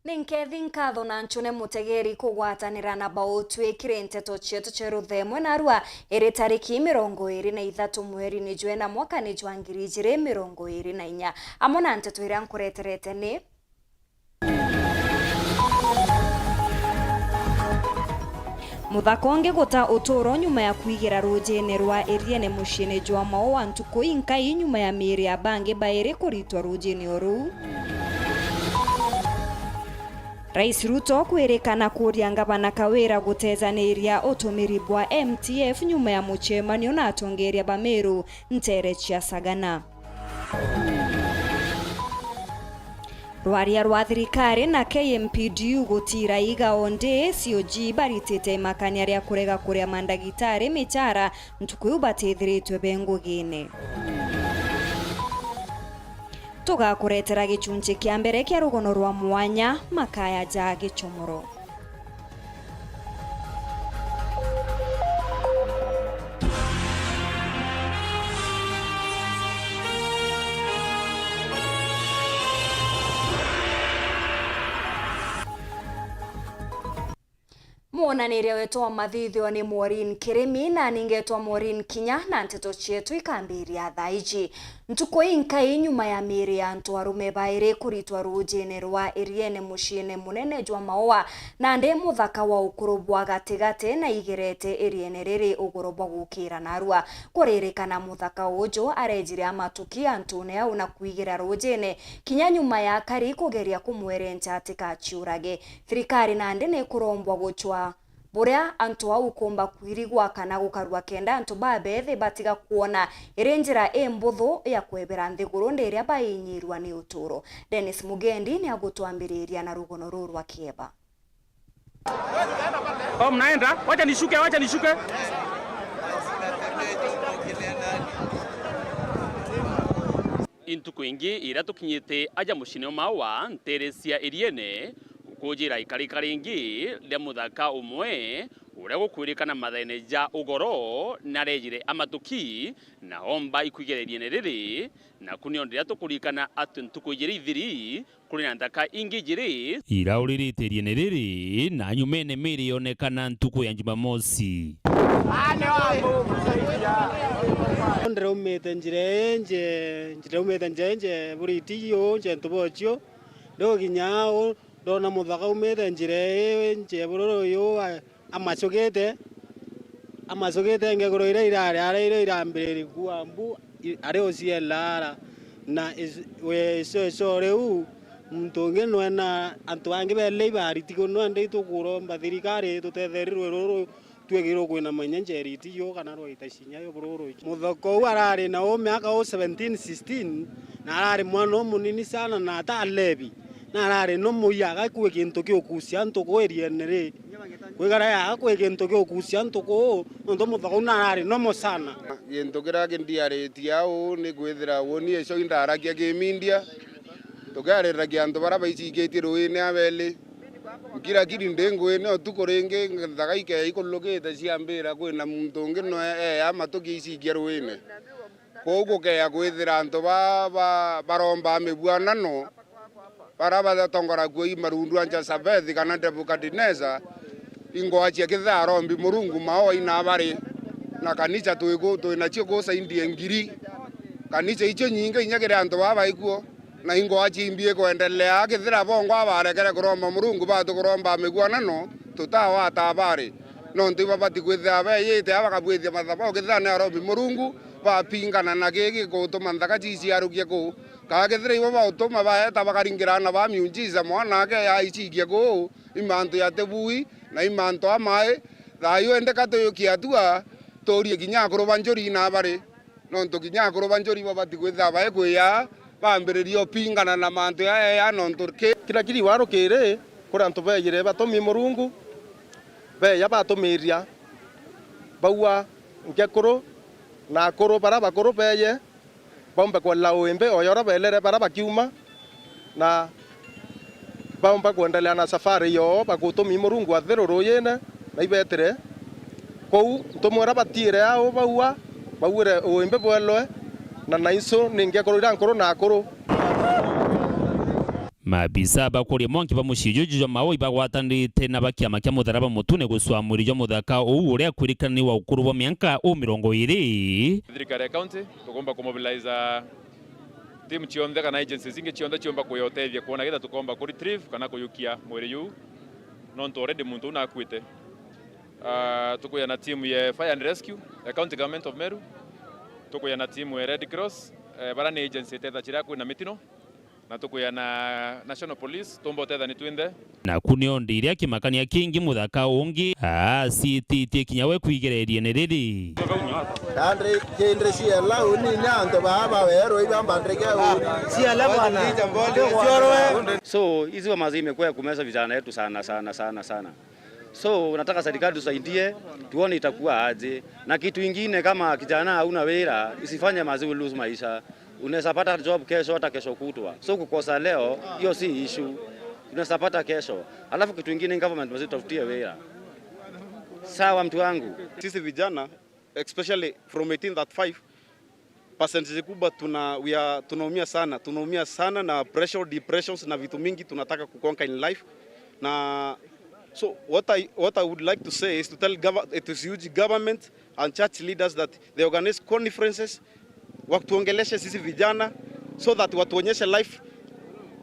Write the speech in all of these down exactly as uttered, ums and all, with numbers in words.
Ni nkethi nkatho na ncune mutegeri kugwatanira na bautwikire nteto cietu cia ruthemwe narua iri tariki mirongo iri na ithatu mweri ni jwena mwaka ni jwa ngiri ijiri mirongo iri na inya. Amwe na nteto iria nkureterete ni: Muthaka ungi guta uturo nyuma ya kwigira rujine rwa Iriene muciine jwa Maua ntuku inkai nyuma ya miiri ya bangi bairi kuritwa rujine o ruu. Rais Ruto kwirikana kuria ngavana Kawira gutejaniria utumiri bwa M T F nyuma ya mucemanio na atongeria ba Meru ntere cia Sagana. Rwaria rwa thirikari na K M P D U gutira iga o ndi, C O G baritite imakania ria kurega kuria mandagitari michara ntuku iu batithiritwe be ngugine. Tugakuretera gicunci kia mbere kia rugono rwa mwanya, Makaya ja Gicomoro. Mwonaniria wetu wa mathithio ni Maureen Kirimi, na ningetwa Maureen Kinya, na nteto cietu ikambiria thaa iji. Ntuku inkai nyuma ya miiri ya antu arume bairi kuritwa rujine rwa Iriene muciine munene jwa Maua, nandi muthaka wa ukuru bwa gatigati, na igerete Iriene riri ugoro bwa gukira narua. Kuririkana muthaka uju arejire amatuki antune au na kwigira rujine, kinya nyuma ya akari kugeria kumwerenca atikaciurage. Thirikari nandi ni kurombwa gucwa buria antu au ukumba kwirigwa kana gukarua kenda antu babethi batiga kwona iri njira imbuthu ya kwebera nthiguru ndi iria bainyirwa ni uturo. Dennis Mugendi ni agutwambiriria na rugono ruru rwa kieba. Oh, mnaenda? Wacha nishuke, wacha nishuke. Intuku ingi iria tukinyite aja muciine o Maua, ntere cia Iriene, gukujira ikarika ringi ria muthaka umwe uria gukwirikana mathaene ja ugoro, narejire amatuki na omba ikwigereria Iriene riri, naku nio riria tukuririkana ati ntuku ijiri ithiri, kuri na nthaka ingi ijiri irauririte Iriene riri, na nyumene miiri yonekana ntuku ya Jumamosi. Ndiraumite njira ii nje, ndiraumite njira ii nje buriti yu nje ntubocio, ndigukinya au, ndona muthaka umite njira ii nje bururu yu, a-, amacugite, amacugite ngeguru iria irari aria irio irambiririe kua mbu, i-, ari uciela ara. Na is-, we icio, icio riu, muntu ungi nwena, antu bangi bele ibariti kunwa ndi tukuromba thirikari itutetherie rwe ruru, twigirwe kwina manya njeriti yo kana rwaita cinya yo bururu. Muthoko u arari na u miaka u seventeen, sixteen, na arari mwana umunini sana na ata alevi. Na arari no muiyaga kwi kintu kiukucia antu kuu Iriene ri. Kwigara yaga kwi kintu kiukucia antu kuu, nontu muthoko u na arari no musana. Gintu kiria kindiaritie au ni kwithira woni icio indaragia kimindia, tukiariragia antu baria baicikitie ruini abeli. Nkirakiri ndi nguine utuku ringi, nthaga ikeya ikulukite ciambira kwina muntu ungi no eya matuki icikia ruini. Kuu gukeya kwithira antu ba, ba, baromba mibuanano, baria batongorakuo i marundu a Jezebeli kana Nebukadineza, ingwachia kithira arombi Murungu maoi na bari, na kanisa twiku-, twinacio kuu saindi ya ngiri. Kanisa icio nyingi inya kiri antu baa baikuo, na ingwachia imbi ikwendelea, kithira bongwa barekere kuromba Murungu, batu kuromba miguanano, tutawata bari. Nontu ibabati kwithira beyite a bakabwithia mathabau, kithira ni arombi Murungu, bapingana na giki gutuma nthaka ciciarukia kuu. Kaa kethira ibo bautuma baeta bakaringira aana ba miujiza, mwana ake yaicikia kuu, i mantu ya tibui, na i mantu a mai. Thayu ende ka tuyukie atua, turie kinya akuru ba njuri na bari. Nontu kinya akuru ba njuri babati kwithira bai kwiya, bambiririe upingana na mantu yaya ya nontu ki. Kira kiri warukiri, kuri antu beyire batumi Murungu, beya batumiria, baua nkekuru na akuru bara bakuru beye, baumbe kwelera uimbi o yora belere bara bakiuma, na baumba kwendelea na safari yoo, bagutumi Murungu athiru ruyine, na ibetire kuu. Ntumwira batiire au baua, bauire uimbi bwelwe, na naisu ni ngekuru ira nkuru na akuru. Maabisa ba kuria mwanki ba mucii juju jwa Maua ibagwatanirite na ba kiama kia Mutharaba Mutune gucwaa mwiri jwa muthaka uu uria akwirikana ni wa ukuru bwa mianka u mirongo iiri. Thirikari ya county tukumba kumobiliza timu cionthe kana agencies ingi cionthe ciumba kuyotethia kwona ketha tukomba ku retrieve kana kuyukia mwiri juu, nontu already muntu uu nakuite. Ah, tukuya na timu ya fire and rescue ya County Government of Meru, tukuya na timu ya Red Cross, eh, bara ni agency itethagira kwina mitino, na tukuya na National Police, tumba utethani twinthe. Naku ni ondi iria kimakania kingi muthaka ungi aacititie kinya we kwigereria ni riri. Nandi kindi ciela uni ni antu baa bawerwa ibamba ndege uni. Ciela bwana. So, hizi wa mazii imekuwa ya kumeza vijana yetu sana, sana, sana, sana. So, nataka serikali tusaidie, tuone itakuwa aje. Na kitu ingine, kama kijana hauna wira, isifanye mazi u lose maisha. Unaweza pata job kesho, hata kesho kutwa. So, kukosa leo, hiyo si issue. Unaweza pata kesho. Alafu kitu ingine, government mzee tutafutie wira. Sawa, mtu wangu. Sisi vijana, especially from eighteen thirty-five, percentage kubwa tuna, we are, tunaumia sana, tunaumia sana na pressure, depressions na vitu mingi tunataka kuconquer in life. Na so what I, what I would like to say is to tell gov-, it is huge government and church leaders that they organize conferences, watuongeleshe sisi vijana so that watuonyeshe life,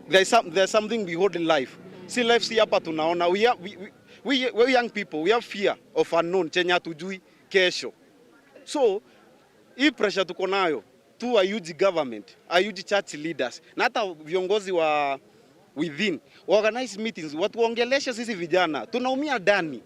there is some, there is something we hold in life. Si life si hapa tunaona. We are, we, we, we, we young people, we have fear of unknown, chenye hatujui kesho. So hii pressure tuko nayo, tu a huge government, a huge church leaders, na hata viongozi wa within, organize meetings, watuongeleshe sisi vijana, tunaumia ndani.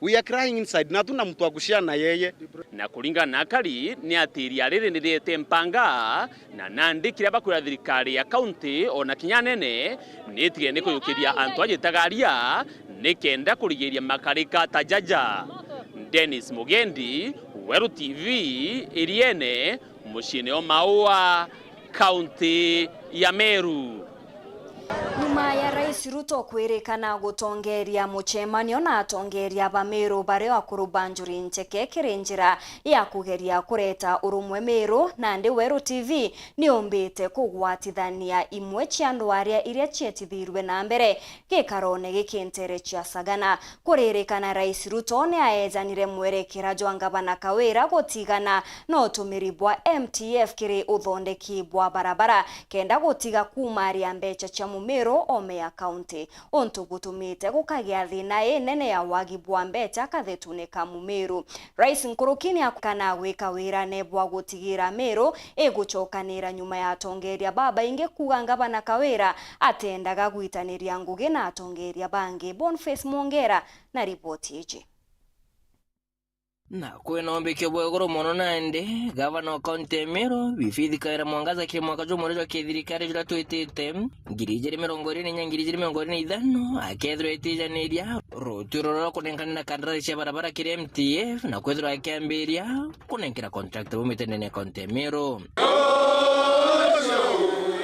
We are crying inside, na hatuna mtu wa kushare na yeye. Na kuringana na akari, ni ati iria riri ni riete mpanga, na nandi kiria bakwira thirikari ya county ona kinya nene, ni itige ni kuyukiria antu ajitagaria, ni kenda kurigiria makarika ta jaja. Dennis Mugendi, Weru T V, Iriene, muciine o Maua, kaunti ya Meru. Nyuma ya Rais Ruto kwirikana gutongeria mucemanio na atongeria ba Meru baria akuru ba Njuri Ncheke kiri njira ya kugeria kureta urumwe Meru, nandi Weru T V niumbite kugwatithania imwe cia ndwaria iria cietithirwe na mbere gikarone giki ntere cia Sagana. Kuririkana Rais Ruto ni aejanire mwerekera jwa Ngavana Kawira gutigana na utumiri bwa M T F kiri uthondeki bwa barabara, kenda gutiga kuumaria mbeca cia mumiru ome ya kaunti, untu butumite gukagia thina inene ya wagi bwa mbeca kathetune ka mumiru. Rais nkuruki ni akana gwika wirane bwa gutigira Meru igucokanira nyuma ya atongeria babaingi kuuga Ngavana Kawira atendaga gwitaniria ngugi na atongeria bangi. Boniface Mwongera na riboti iji. Na kwina umbikio bwa iguru mono nandi, gavana wa kaunti ya Meru, Bi Faith Kawira Mwangaza, kiri mwaka jumwe jwa kithirikari juria twitite, ngiri ijiri mirongo iri na inya, ngiri ijiri mirongo iri na ithano, akethirwa etijaniria rutuiro rwa kunenkanira kandarasi cia barabara kiri M T F, na kwithirwa akiambiria kunenkera contractor baumite ndene ya kaunti ya Meru.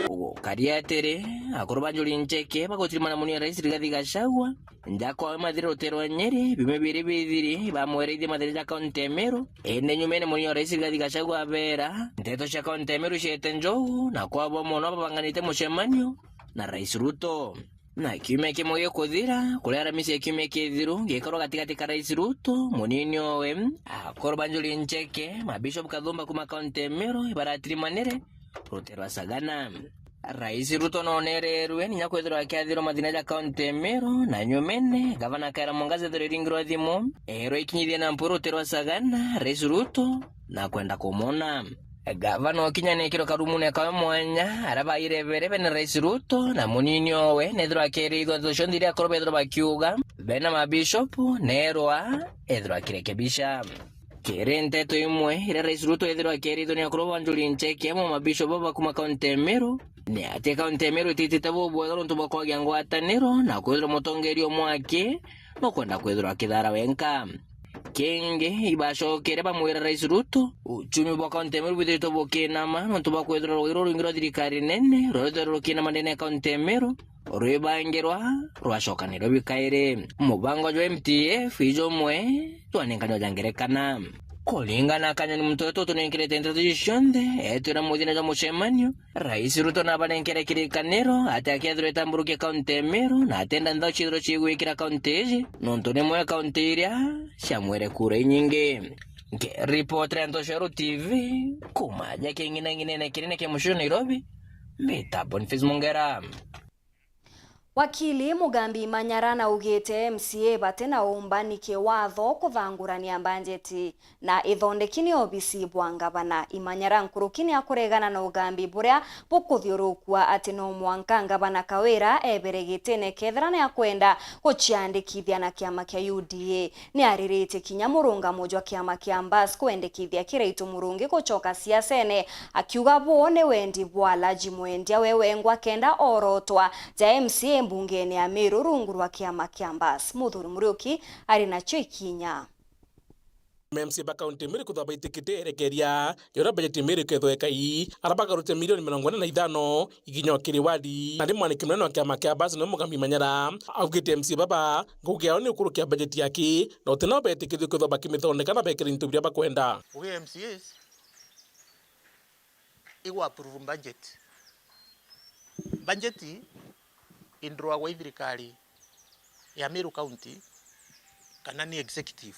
Gukari atiri, akuru ba Njuri Ncheke bagutirimana munio Rais Rigathi Gachagua, nja kwawe mathire rutere rwa Nyeri, biumia biiri bithiri, bamwereithia mathire ja kaunti ya Meru. Indi nyumene munio Rais Rigathi Gachagua abeera, nteto cia kaunti ya Meru ciete njogu, na kwabo mono babanganite mucemanio na Rais Ruto. Na kiumia kimwe gikuthira, kuria Aramisi ya kiumia kithiru, gikorwa gatigati ka Rais Ruto, munini owe, akuru ba Njuri Ncheke, mabishop kathumba kuma kaunti ya Meru, ibaratirimanire rutere rwa Sagana. Rais Ruto nonererwe ninya kwithirwa akiathirwa mathina ja kaunti ya Meru, na nyumene, gavana Kawira Mwangaza ethirwa iringirwa thimu, erwa ikinyithie na mpuru rutere rwa Sagana, Rais Ruto, na kwenda kumwona. Gavana okinya nekirwe karumune kawe mwanya, aria bairebere bene Rais Ruto na munini owe, nethirwa akerithwa nteto cionthe iria akorwo bethirwa bakiuga, bena mabishopu, nerwa ethirwa akirekebisha. Kiri nteto imwe iria Rais Ruto ethirwa akerithwa ni akuru ba Njuri Ncheke amwe mabishopu bakuma kaunti ya Meru, ni ati kaunti ya Meru ititite bubwega nontu bwa kwagia ngwataniro na kwithirwa mutongeria umwe aki nukwenda kwithirwa akithara wenka. Kingi, ibacokere bamwira Rais Ruto, uchumi bwa kaunti ya Meru bwithiritwe bukinama nontu bwa kwithirwa rwai rurwingi rwa thirikari nene rurithirwe rukinama ndene ya kaunti ya Meru, rwibangirwa rwacokanirwe bikairi. Mubango jwa M T F ijumwe jwanenkanirwa ja ngerekana. Kuringana na Kanyoni, muntu uyu tutunenkirite nteto ici cionthe, etwira muthina jwa mucemanio, Rais Ruto nabanenkere kirikaniro ati akethirwa etamburukia kaunti ya Meru na atenda nthao ciithirwe cigwikira kaunti iji, nontu nimwe kaunti iria ciamwere kura inyingi. Nkiripotera Ntoshero T V, kuma aja king'inang'inene kinene kia mucii Nairobi, mbita Boniface Mungera. Wakili Mugambi Manyara naugite M C A bati na uumbani kiwatho kuthangurania mbanjeti na ithondeki ni obisi bwa ngavana. Imanyara nkuruki ni akuregana na ugambi buria bukuthiurukua ati no mwanka ngavana Kawira ebere gitine kethira ni akwenda guciandikithia na kiama kia U D A. Ni ariritie kinya murungamo jwa kiama kia Mbas kwendekithia Kiraitu Murungi gucoka siasene, akiuga buu ni wendi bwa Alhaji Mwendia we wengwa kenda orotwa ja M C A mbungene ya Meru rungu rwa kiama kia Mbas. Muthuri Muriuki ari nacio ikinya. M C A ba kaunti Meru kwithwa baitikite erekeria ya uria bajeti Meru ikethwa ikai, ara bagarute milioni mirongo ina na ithano ikinya o kiri wadi. Nandi mwandiki munene wa kiama kia Mbas niwe Mugambi Manyara augite M C A baba ngugi yao ni ukurukia bajeti yaki, na uti nao betikithue kwithwa bakimithondeka na bekira into biria bakwenda. Uge M C As igwa approve budget. Budget indroagwa i thirikari ya Meru County kana ni executive.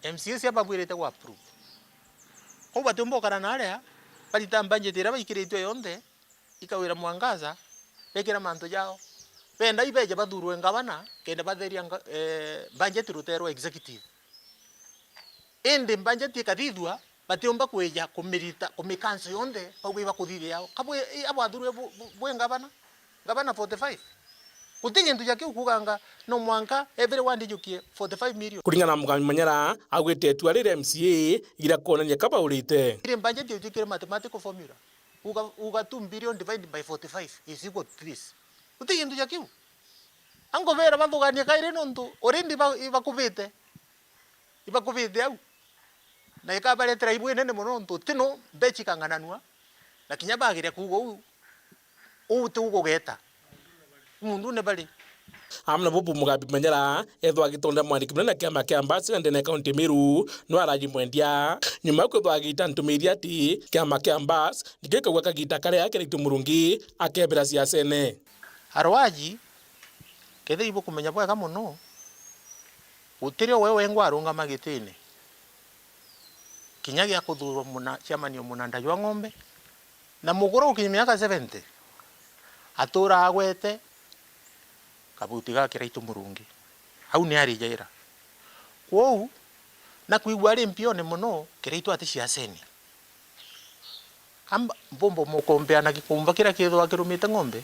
M C As ababwirite gwa approve. Kou batiumba ukara na aria barita budget iria baikiritwe yonthe, ikawira mwangaza, bekira mantu jao. Benda ibeje bathurwe ngavana, kenda batheria nga-, eh, budget ruterwa executive. Indi budget ikathithua, batiumba kwija kumirita, kumikanso yonthe, bauga ibakuthithia yao. Kabwe, i, abwathurwe bu-, bu-, bwe ngavana, ngavana forty-five. Guti gintu ja kiu kuuganga no mwanka everyone ijukie forty-five million. Kuringana na Mugambi Manyara, augite itua riri M C A ira kwonania ka baurite. Iri budget ijukire mathematical formula. Uga, uga two billion divided by forty-five is equal to this. Guti gintu ja kiu. Angobera bathugania kairi nontu already iba-, ibakubite. Ibakubite au. Na ikabaretera ibu inene mono nontu tino mbechi ikang'ananua, na kinya bageria kuuga uu, uu ti ugugeta. Mundune bari. Amwe na bubu Mugambi Manyara, ethwa agitondera mwandiki munene na kiama kia Mbas na ndene ya kaunti Meru, no Alhaji Mwendia. Nyuma ya kwithwa agita ntumiri ati kiama kia Mbas nikio gikauga kagita karia Kiraitu Murungi akebira siasene. Arwaji, kethira ibukumenya bwega mono, gutirio we wengwa arungama gitine, kinya gia kuthurwa muna-, chairman o munanda jwa ng'ombe, na mukuru ukinya miaka seventy, atura agwete kabuti ga Kiraitu Murungi. Au ni arijaira. Kwou, na kwigua ari mpione mono, Kiraitu ati siaseni. Amba, mbombo mukombea na gikumba kiria kithwa kirumite ng'ombe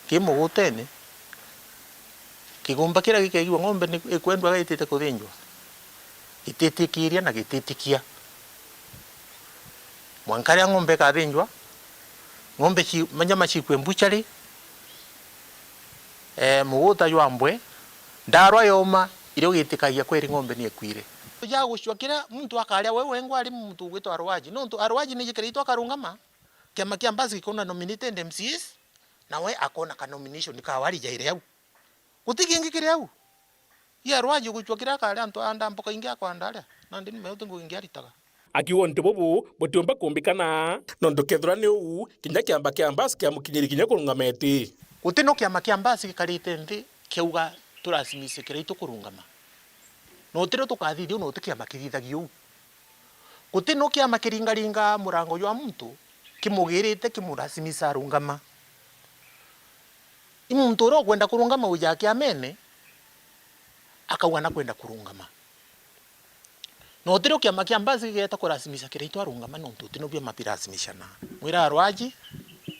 ki mugutene, kigumba kiria gikeigua ng'ombe ni ikwendwa gaitite kuthinjwa, gititikiria na gititikia. Mwanka riria ng'ombe ikathinjwa, ng'ombe ci-, nyama cikue mbuchari, eh, muguta jwambwe, ndarwa yoma, irio gitikagia kweri ng'ombe ni ikwire. Ja gucua kiria muntu akaria we wengwa ari muntu ugwitwa Arwaji. Nontu Arwaji ni jikira itu akarungama, kiama kia Mbas gikona nominated M C As, na we akona ka nomination ka wari jaire au. Guti kingi kiri au. Ia Arwaji gucua kiria akaria antu anda mboka ingi akwanda aria, nandi ni meuti ngugi ingi aritaga. Akiuga untu bubu butiumba kumbikana, nontu kethirwa ni uu, kinya kiama kia Mbas kiamukinyiri kinya kurungama iti. Guti no kiama kia Mbas gikarite nthi kiauga turasimise Kiraitu kurungama. Na utiro tukathithia uu, na uti kiama kithithagia uu. Guti no kiama kiringaringa murango jwa muntu kimugirite kimurasimisa arungama. I muntu uria ukwenda kurungama uja kiamene, akauga nakwenda kurungama. Na utirio kiama kia Mbas gigeta kurasimisha Kiraitu arungama, nontu utino biama birasimishana. Mwira Arwaji,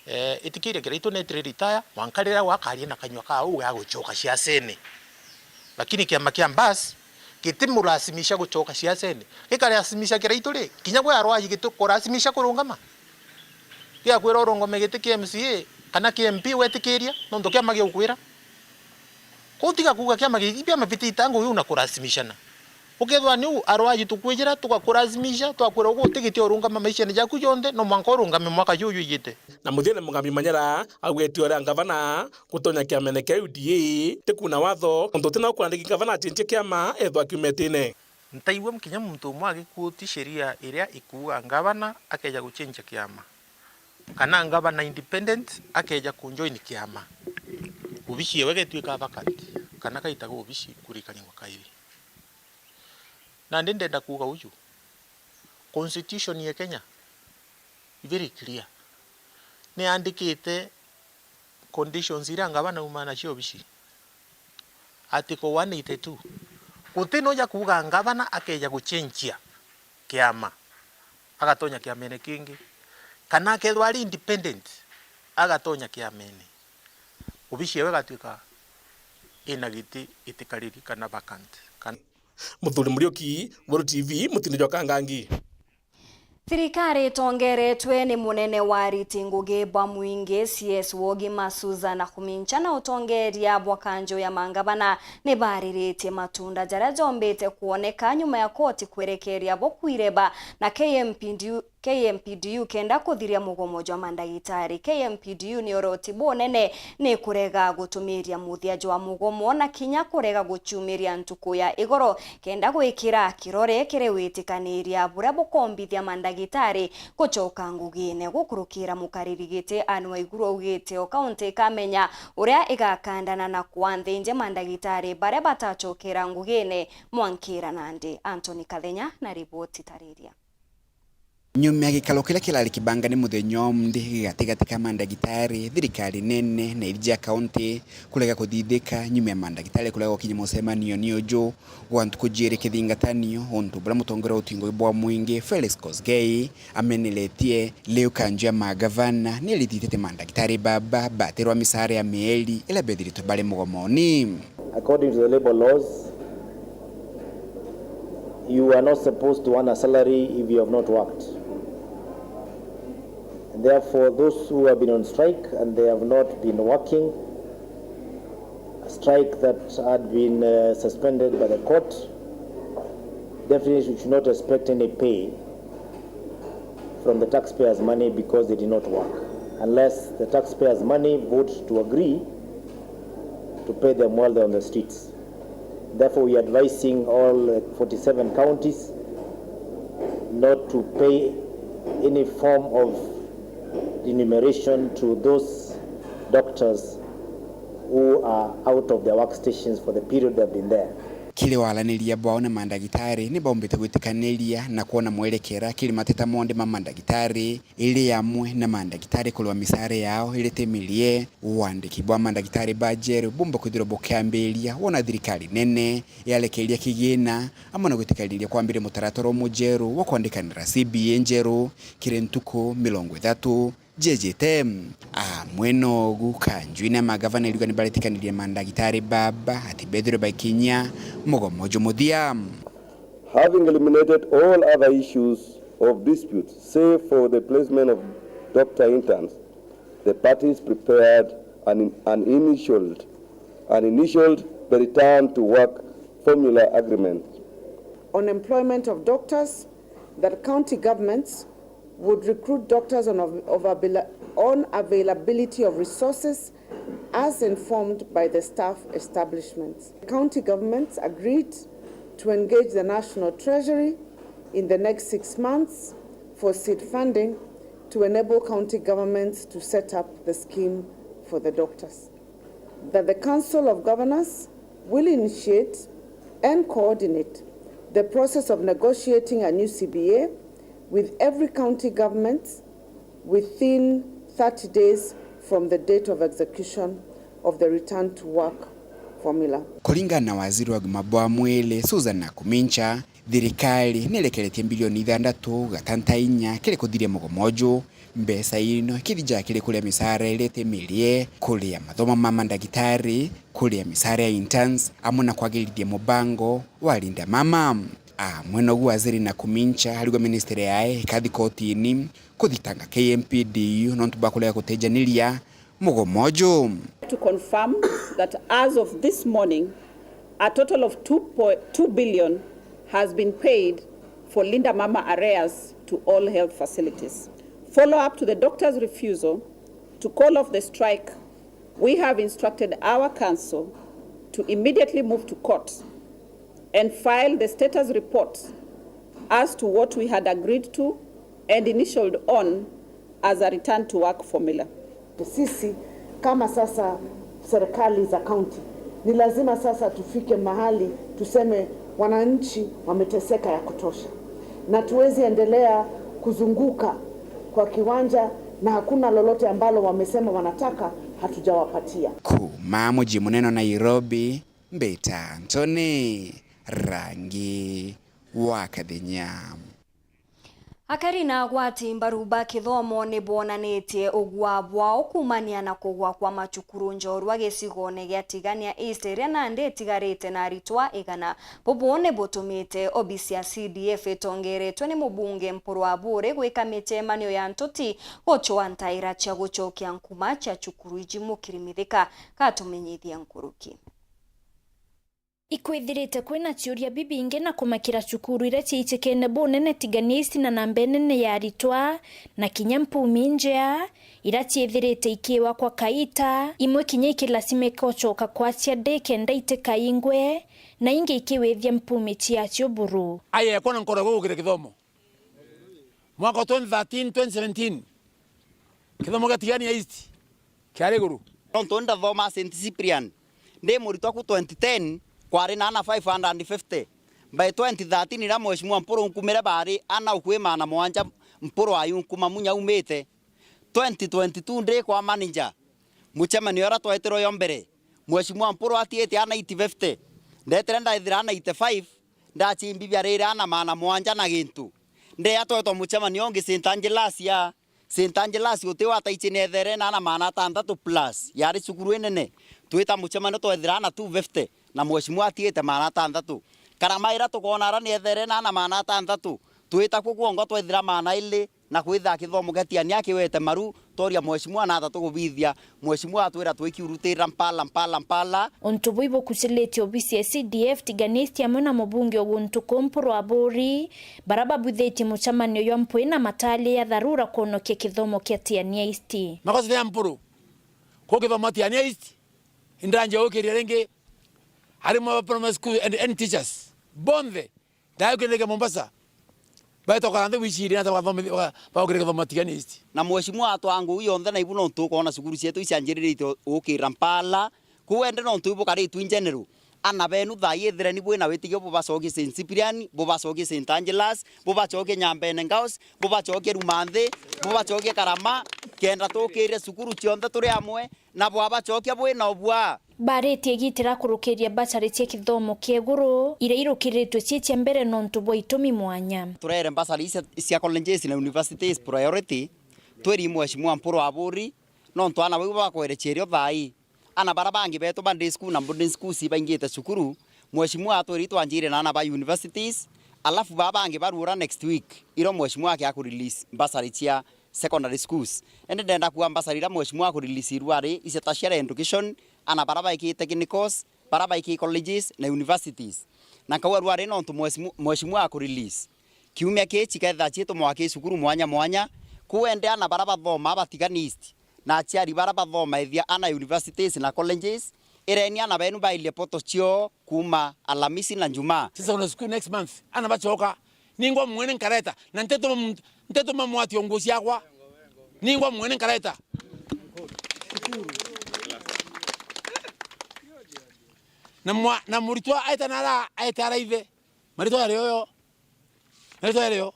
eh, itikiria Kiraitu netire retire, mwanka riria wakaria na kanyua kaa uge agucoka ciacene. Lakini kiama kia Mbas gitimurasimisha gucoka ciacene. Gikarasimisha Kiraitu ri, kinya gwe Arwaji gitikurasimisha kurungama. Giakwira urungame giti kia M C A kana kia M P wetikiria, nontu kiama giukwira. Kou tiga kuuga kiama giki, biama bitita ngugi uu na kurasimishana. Ukethirwa ni uu, Arwaji tukwijira, tugakurazimisha, twakwira ugu utigite urungama maishene jaku jonthe, no mwanka urungame mwaka juju ujite. Na muthiene Mugambi Manyara augite uria ngavana gutonya kiamene kia U D A ti kuna watho, untu utina ukwandiki ngavana acenjie kiama ethwa akiuma itine. Ntaigua kinya muntu umwe agikuuti sheria iria ikuuga ngavana akeja guchenjia kiama, kana ngavana independent akeja kujoin kiama, obici ewe getwika vacant, kana gaitaga obici kurikanigwa kairi. Nandi ndenda kuuga uju, constitution ya Kenya i very clear. Niandikite conditions iria ngavana aumaa nacio obici. Article one eighty-two. Guti no ja kuuga ngavana akeja guchenjia kiama, agatonya kiamene kingi, kana akethirwa ari independent, agatonya kiamene, obici ewe igatwika ina giti itikariri kana vacant. Kana Muthuri Muriuki, Weru T V, Mutino jwa Kangangi. Thirikari itongeretwe ni munene wa ariti ngugi bwa mwingi, C S wa ugima, Susan Nakhumicha, na utongeria bwa kanju ya mangavana ni bariritie matunda jaria jombite kwoneka nyuma ya koti kwerekeria bo kwireba na K M P D U, K M P D U kenda kuthiria mugomo jwa mandagitari. K M P D U ni uroti bunene ni kurega gutumiria muthia jwa mugomo na kinya kurega guciumiria ntuku ya igoro kenda gwikira kirore kiri witikaniria buria bukombithia mandagitari gucoka ngugine. Gukurukira mukariri giti Anne Waiguru augite o kaunti ikamenya uria igakandana na kwanthinja mandagitari baria batacokera ngugine mwankira nandi. Anthony Kathenya na riboti tariria. Nyuma ya gikaro kiria kirari kibangane muthenya wa umunthi gigati gati ka mandagitari, thirikari nene na iriji ya kaunti kurega kuthithika nyuma ya mandagitari kurega gukinya mucemanio ni uju gwa ntuku jiiri kithingatanio, untu buria mutongoria wa utingo bwa mwingi Felix Kosgei ameneretie riu kanju ya magavana ni irithitite mandagitari baba batirwa misaara ya mieri iria bethiritwe bari mugomoni. According to the labor laws, you are not supposed to earn a salary if you have not worked. And therefore, those who have been on strike and they have not been working, a strike that had been, uh, suspended by the court, definitely should not expect any pay from the taxpayers' money because they did not work, unless the taxpayers' money vote to agree to pay them while they're on the streets. Therefore, we are advising all, uh, forty-seven counties not to pay any form of remuneration to those doctors who are out of their workstations for the period they've been there. Kiri waraniria bwao na mandagitari, ni baumbite gwitikaniria na kwona mwerekera kiri mateta monthe ma mandagitari, iri amwe na mandagitari kurwa misaara yao iri ti mirie, wandiki bwa mandagitari ba njeru bumba kwithirwa bukiambiria wona thirikari nene yarekeria kigina, amwe na gwitikaniria kwambiria mutaratara umwe njeru wa kwandikanira C B A njeru kiri ntuku mirongo ithatu. Jejete. Amwe nogu, kanju ina magavana iriuga ni baretikanirie mandagitari baba ati bethirwe bakinyia mugomo juju muthia. Having eliminated all other issues of dispute, save for the placement of doctor interns, the parties prepared an, an initialed, an initialed the return to work formula agreement. On employment of doctors, that county governments would recruit doctors on av-, of availa-, on availability of resources as informed by the staff establishments. County governments agreed to engage the National Treasury in the next six months for seed funding to enable county governments to set up the scheme for the doctors. That the Council of Governors will initiate and coordinate the process of negotiating a new C B A with every county government within thirty days from the date of execution of the return to work formula. Kuringana na waziri wa ugima bwa mwiri, Susan Nakhumicha, thirikari ni irekeretie bilioni ithandatu gatanta inya kiri kuthiria mugomo uju. Mbeca ino ikithijaga kiri kuria misaara iria itimirie, kuria mathomo ma mandagitari, kuria misaara ya interns, amwe na kwagirithia mubango wa Linda Mama. Amwe nogu waziri Nakhumicha arigwa ministry yae ikathi kotini kuthitanga K M P D U nontu bwa kurega gutejaniria mugomo uju. To confirm that as of this morning, a total of two point two billion has been paid for Linda Mama arrears to all health facilities. Follow up to the doctor's refusal to call off the strike, we have instructed our council to immediately move to court and file the status reports as to what we had agreed to and initialed on as a return to work formula. Sisi kama sasa serikali za kaunti, ni lazima sasa tufike mahali tuseme wananchi wameteseka ya kutosha, na tuwezi endelea kuzunguka kwa kiwanja na hakuna lolote ambalo wamesema wanataka hatujawapatia. Kuuma muji munene Nairobi, mbita Anthony Rangi wa Kathenya. Akari na agwati mbaru ba kithomo ni boonanitie ugua bwao kuumania na kugwa kwa macukuru njorua gicigoone gia Tigania East, iria nandi itigarite na aritwa igana. Bubu ni butumite obisi ya C D F itongeretwe ni mubunge Mpuru Aburi gwika micemanio ya ntuti gucwaa ntaira cia gucokia nkuma cia cukuru iji. Mukiri Mithika gatumenyithia nkuruki. Ikwithirite kwina ciuria bibingi na kumakira cukuru iria ciitikene bunene Tigania East na namba inene ya aritwa, na kinya mpumi njea iria ciithirite ikiwa kwa kaita, imwe kinya ikilasimika ucoka kwacia ndi kenda itikaingwe, na ingi ikiwithia mpumi ciacio buru. Aye, kwona nkoro gukire kithomo. Mwaka wa twenty thirteen, twenty seventeen, kithomo gia Tigania East kiari iguru. Nontu ndathoma Saint Cyprian, ndi muritwa ku twenty ten, kwari na ana five hundred and fifty. By twenty thirteen, ira Mheshimiwa Mpuru nkumire, bari ana ukui maana mwanja Mpuru ayunkuma munya umite. Twenty twenty-two, ndi kwa manager, mucemanio uria twetirwe yo mbere, Mheshimiwa Mpuru atiite ana eight fifty, ndetire ndaithira ana eighty-five, ndachimbithia riri ana maana mwanja na gintu. Ndeya twetwa mucemanio ungi Saint Angelas ya, Saint Angelas uti wa Taichi nethere na ana maana atantatu plus, yari cukuru inene. Twita mucemanio twethira ana two fifty, na mheshimiwa atiite maana atantatu. Karama ira tukoona ara niethere na ana maana atantatu, twita ku kwongo twethira maana ili, na kwithira kithomo gia Tigania kiwete maru, tooria mheshimiwa na atha tugubithia. Mheshimiwa atwira twikiurutira mpala, mpala, mpala. Untu buu ibukucilitie obisi ya C D F Tigania East amwe na mubunge o guntu kuu Mpuru Aburi, bara babuthitie mucemanio jwa mpwi na mataali ya tharura kwonokia kithomo kia Tigania East. Makosa ya Mpuru, kuu kithomo Tigania East, indanjia gukiria ringi, arimu ba primary school and, and teachers, bonthe, ndaukirike Mombasa, baitokara nthi wiciria nata bathomithia, ba-, baukirike kithomo Tigania East. Na mheshimiwa atwaa nguu yonthe na ibu nontu ukoona cukuru cietu icianjiriritwe gukira mpala, kuu ende nontu ibukaritwe in general. Ana benu thaa ii ethireni bwina witigio bubacokie Saint Cyprian, bubacokie Saint Angelas, bubacokie Nyambene Girls, bubacokie Rumanthi, bubacokie Karama, kenda tukire cukuru cionthe turi amwe, na bwabacokia bwina ubwa. Baritie igitira kurukiria mbacari cia kithomo kia iguru, iria irukiritwe cii cia mbere nontu bwa itumi mwanya. Turere mbacari cia, cia colleges na universities priority, twiri mheshimiwa Mpuru Aburi, nontu ana bau bakwerecia irio thaa ii. Ana bara bangi betu ba day school na boarding schools ibaingite cukuru, mheshimiwa atwiri twanjire na ana ba universities, alafu baa bangi baruura next week, irio mheshimiwa akia ku release mbacari cia secondary schools. Indi ndenda kuuga mbacari iria mheshimiwa aku release irua ri, icio ta cia re education, ana bara baiki technicals, bara baiki colleges na universities. Na nkauga rua ri nontu mheshimiwa, mheshimiwa aku release. Kiumia kii cikethira ciitwa mwaki cukuru mwanya mwanya, kuu ende ana bara bathoma ba Tigania East, na aciari bara bathomaithia ana universities na colleges, ireni ana benu bairie poto cioo kuuma Alamisi na Njumaa. Sasa kuna school next month, ana bacoka, ningwa mwene nkareta, na ntetuma muntu, ntetuma mwatio nguo ciakwa, ningwa mwene nkareta. Na mwa-, na muritwa aita nara, aita ara ithe, maritwa yari oyo, maritwa yari yo,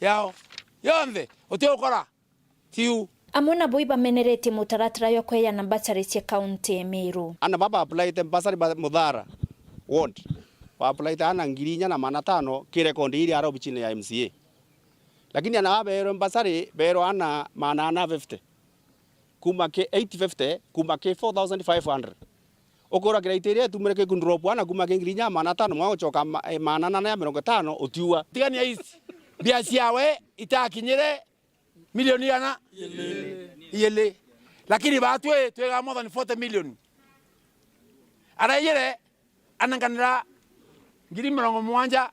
yao, yonthe, uti ukora. Tiu. Amwe nabo ibameneretie mutaratara jwa kweana mbacari cia kaunti ya Meru. Ana baba applyte mbacari ba Muthara ward, ba applyte ana ngiri inya na maana atano ki rekondi iria ari obicine ya M C A. Lakini ana baba beerwe mbacari, beerwa ana maana ana fifty, kuma ki eight fifty, kuma ki four thousand five hundred. Ukura kiraiti iria itumire ki kundrop ana kuma ki ngiri inya maana atano, mwa gucoka ma-, eh, maana ana na mirongo itano utiua. Tigania East, mbia ciawe itakinyire milioni igana? Igiri. Lakini batwi twega more than forty million. Araiyire anenganira ngiri mirongo mugwanja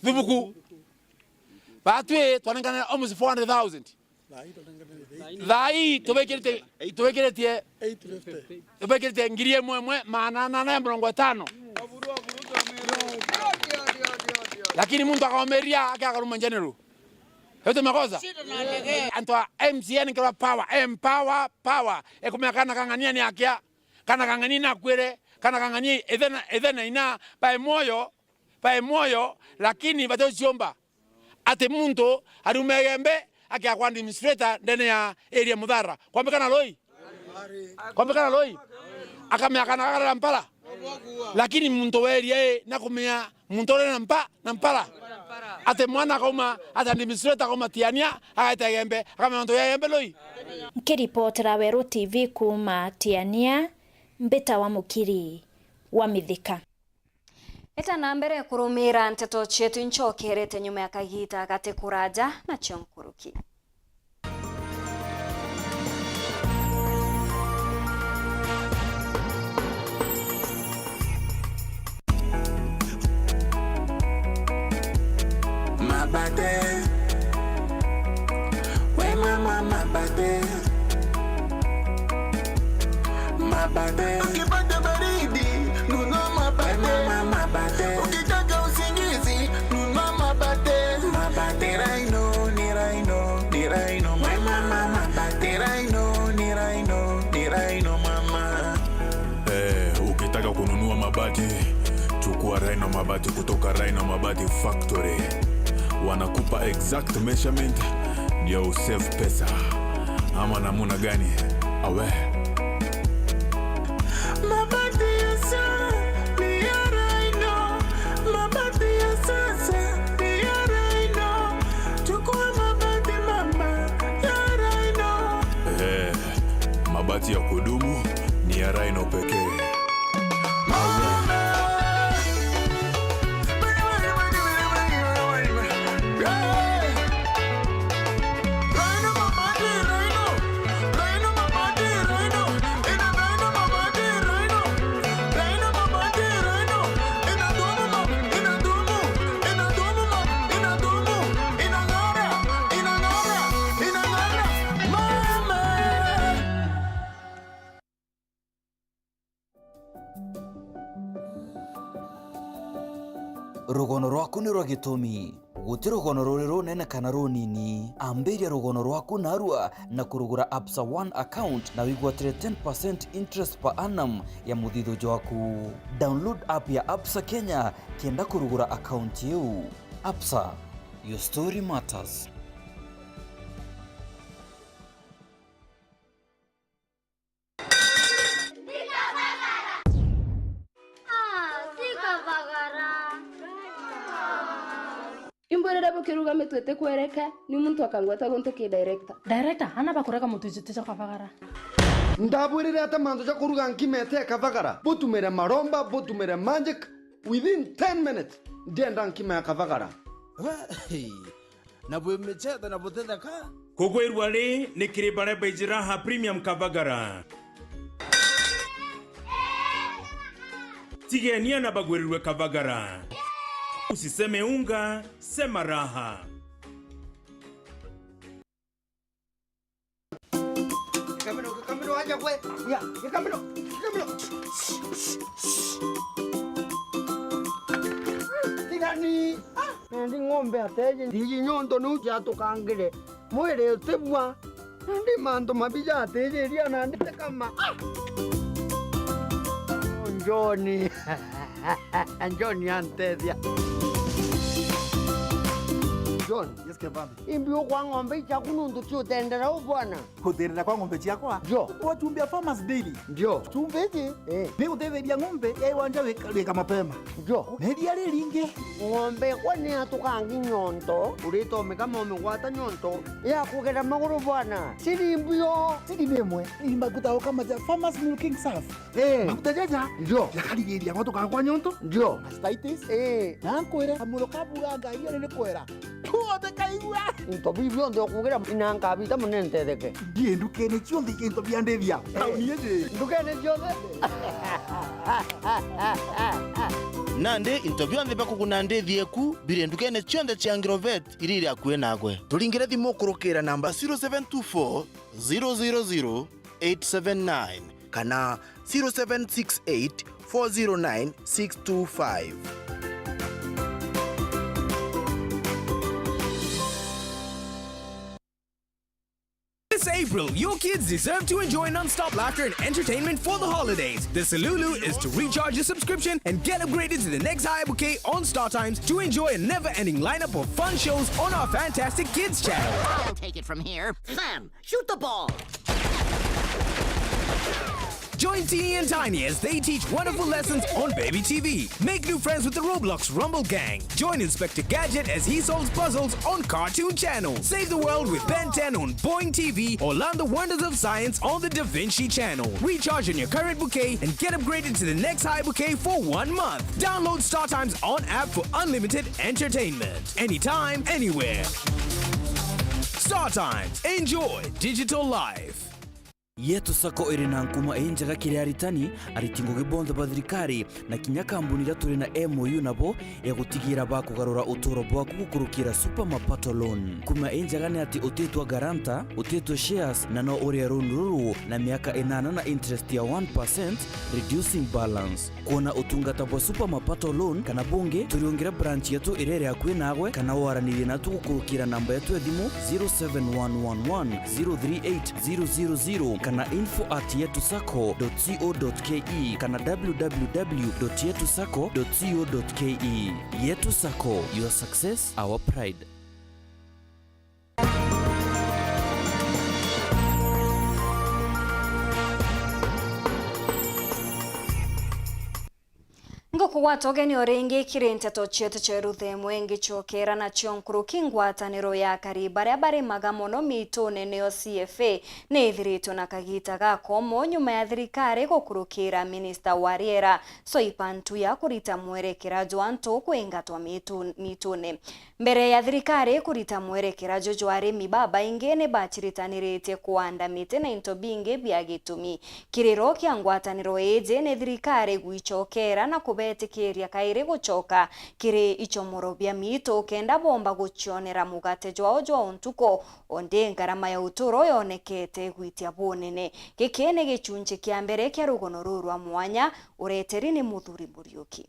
thubuku. Batwi twanenganira almost four hundred thousand. Thaa ii tubikirite, tubikiritie, tubikirite ngiri imwe imwe maana ana na mirongo itano. Lakini muntu akaomeria, ake akaruma general. Yote makosa? Antu a M C N nkirwa power, empower, power. Ekumenya kana kang'ania ni akia. Kana kang'ania inakwire, kana kang'ania ithe na, ithe na ina bae mwoyo, bae mwoyo, lakini baticiomba ati muntu ariume Igembe akia kwa administrator ndene ya area Muthara. Kwambikana rui? Kwambikana rui? Akamenya kana gakarera mpara. Lakini muntu weria i, nakumenya muntu uri na mpa-, na mpara. Ati mwana akauma, ati administrator akauma Tiania, agaita Igembe, akamenya muntu ya Igembe rui? Nkiripotera Weru T V kuuma Tiania, Mbita wa Mukiri wa Mithika. Eta na mbere kurumira nteto cietu, incokerete nyuma ya kagiita gati kuraja nacio nkuruki. Mabate. We mama mabate. Mabate. Ukipata baridi, nunua mabate. We mama mabate. Ukitaka usingizi, nunua mabate. Mabate. Ni Rhino, ni Rhino, ni Rhino. We mama mabate. Ni Rhino, ni Rhino, ni Rhino mama. Eh, ukitaka kununua mabati, chukua Rhino Mabati kutoka Rhino Mabati Factory. Wanakupa exact measurement ndio usave pesa. Ama namuna gani? Awe. Mabati ya sa-, ni ya Rhino. Mabati ya sasa ni ya Rhino. Chukua mabati mama ya Rhino. Eh. Mabati ya kudumu ni ya Rhino pekee. Rugono rwaku nirwa gitumi. Guti rugono ruri runene kana runini. Ambiria rugono rwaku narua na kurugura Absa One account na wigwatire ten percent interest per annum ya muthithu jwaku. Download app ya Absa Kenya kenda kurugura account iu. Absa, your story matters. Ah, ti kabagara. Imbwirire bukiruga mitu itikwereke, ni muntu akangweta guntu ki director. Director, ana bakurega mutu ijite ja kabagara. Ndabwirire ata mantu ja kuruga nkima ite ya kabagara? Butumire maromba, butumire magic, within ten minutes, ndienda nkima ya kabagara. We, hey. Na bwi michetho na butitheka. Kugwirua ri ni kiri baria baiji raha premium kabagara. Tigenia na bagwirirwe kabagara. Usiseme unga, sema raha. Gikamiro, gikamiro, aja gwe. Ya, gikamiro, gikamiro. Tigani. Ah, nandi ng'ombe ateje. Ndiji nyonto niu ciatukangire. Mwiri utibua. Nandi mantu mabi jatijiria nandi tikama. Ah! John. John antethia. John. Yes, Kevambi. Imbi ukwa ng'ombe ichaku nuntu ciutendera u bwana. Kuthirira kwa ng'ombe ciakwa? Ndio. Wachumbia Farmers Daily. Ndio. Chumbi iji, eh, ni utetheria ng'ombe ya iwanja wika, wika mapema. Ndio. Na iria riringi. Ng'ombe kwa ni atukangi nyonto, uritomika momigwata nyonto ya kugera maguru bwana. Siri mbio. Siri ni imwe. Ni maguta ukama ja Farmers Milking Surf. Eh. Maguta jaja. Ndio. Jakarigiria ng'oto kagwa nyonto. Ndio. Mastitis. Eh. Na nkwire, kamuro kabuga ngai ari ni kwera. Kuothe kaigua. Into biu bionthe ukugira ina nkabita mune ntetheke. Ndie ndukene cionthe into bia ndethia. Eh. Tauni iji. Ndukene cionthe. Nandi into bionthe bia kuguna ndithi eku biri ndukene cionthe cia Agrovet iria iri akui nagwe. Turingire thimu kurukira namba zero seven two four, zero zero zero, eight seven nine kana zero seven six eight, four zero nine, six two five. It's April. Your kids deserve to enjoy non-stop laughter and entertainment for the holidays. The solution is to recharge your subscription and get upgraded to the next higher bouquet on StarTimes to enjoy a never-ending lineup of fun shows on our fantastic kids channel. I'll take it from here. Sam, shoot the ball. Join Teeny and Tiny as they teach wonderful lessons on Baby T V. Make new friends with the Roblox Rumble Gang. Join Inspector Gadget as he solves puzzles on Cartoon Channel. Save the world with Ben ten on Boing T V or learn the wonders of science on the Da Vinci Channel. Recharge on your current bouquet and get upgraded to the next high bouquet for one month. Download StarTime's on app for unlimited entertainment. Anytime, anywhere. StarTimes. Enjoy digital life. Yetu Sacco iri na nkuma injega kiri aritani, ariti ngugi bonthe ba thirikari, na kinya kambuni iria turi na M O U nabo ya gutigira bakugarura uturo bwaku gukurukira Super Mapato Loan. Nkuma injega ni ati utitwa guarantor, utitwa shares, na no urie loan ruru na miaka inana na interest ya one percent, reducing balance. Kwona utungata bwa Super Mapato Loan kana bungi, turiungire branch yetu iria iri akui naagwe, kana waranirie natu gukurukira namba yetu ya thimu zero seven one one one zero three eight zero zero zero kana info at yetu sacco dot co dot K E kana w w w dot yetu sacco dot co dot K E. Yetu Sacco, your success, our pride. Ngukugwata ugeni o ringi kiri nteto cietu cia ruthemwe, ngicokera nacio nkuruki. Ngwataniro ya akari baria barimaga mono miitune niyo C F A ni ithiritwe na kagiita ga komo nyuma ya thirikari gukurukira minista wa riera Soipan Tuya kurita mwerekera jwa antu kwingatwa miitu-, miitune. Mbere ya thirikari kurita mwerekera juju, arimi babaingi ni baciritaniritie kuanda miti na into bingi bia gitumi. Kiriro kia ngwataniro iji ni thirikari gwicokera na kubetikiria kairi gucoka kiri icomoro bia miitu kenda bomba gucionera mugate jwao jwa untuku. Ondi ngarama ya uturo yonekete igwitia bunene. Giki ni gicunci kia mbere kia rugono ruu rwa mwanya ureteri ni Muthuri Muriuki.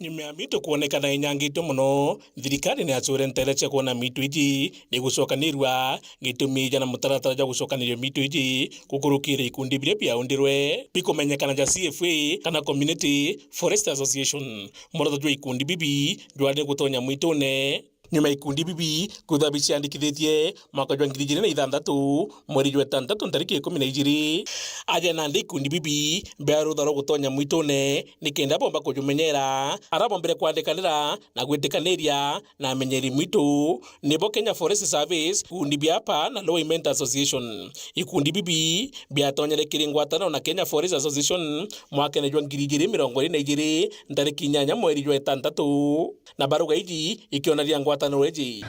Nyuma ya miitu kwonekana inyangitwe mono, thirikari ni yacwire nteere cia kwona miitu iji ni gucokanirua. Gitumi ja na mutaratara jwa gucokanirua miitu iji gukurukira ikundi biria biaundirwe bikumenyekana ja C F A kana Community Forest Association. Mworoto jwa ikundi bibi jwari ni gutonya mwitune. Nyuma ya ikundi bibi kwithirwa biciandikithitie mwaka jwa ngiri ijiri na ithanthatu, mweri jwa itantatu ntariki ikumi na ijiri, aja nandi ikundi bibi bia rutha rwa gutonya mwitune nikenda bomba kujumenyera. Ara bombire kwandikanira na gwitikaniria na amenyeri mwitu nibo Kenya Forest Service, ikundi bia apa na Lower Imenti Association. Ikundi bibi biatonyere kiri ngwataniro na Kenya Forest Association mwakene jwa ngiri ijiri mirongo iri na ijiri, ntariki inyanya mweri jwa itantatu. Na baruga iji ikionaria ngwataniro iji.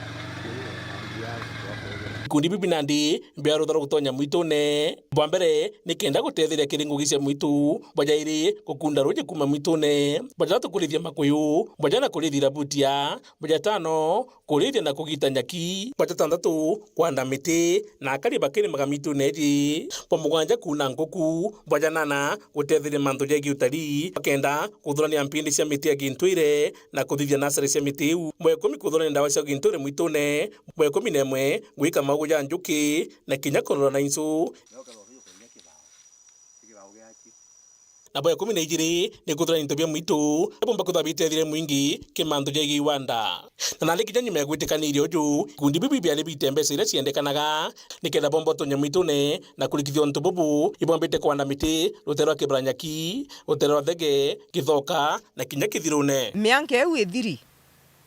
Ikundi bibi nandi bia rutha rwa gutonya mwitune. Bwa mbere, ni kenda gutetheria kiri ngugi cia mwitu. Bwa jairi, gukunda ruji kuuma mwitune. Bwa jathatu, kurithia makuyu. Bwa jana, kurithia irabutia. Bwa jatano, kurithia na kugita nyaki. Bwa jatantatu, kwanda miti na akari bakirimaga mitune iji. Bwa mugwanja, kuuna nkuku. Bwa janana, gutetheria mantu jegii utarii. Bwa kenda, kuthurania mpindi cia miti ya gintwire na kuthithia nasari cia miti iu. Bwa ikumi, kuthurania ndawa cia gintwire mwitune. Bwa ikumi na imwe, gwika maugu ja njuki na kinya kurora na insu. Na bwa ikumi na ijiri ni kuthura into bia mwitu, bia bomba kwithirwa bitethire mwingi ki mantu jegii iwanda. Na nandi kinya nyuma ya gwitikaniria uju, ikundi bibi biari biite mbeca iria ciendekanaga nikenda bomba utonya mwitune na kurikithia untu bubu, ibombite kwanda miti rutere rwa Kibaranyaki, rutere rwa Thege, Githoka na kinya Kithirune. Mianka iu ithiri,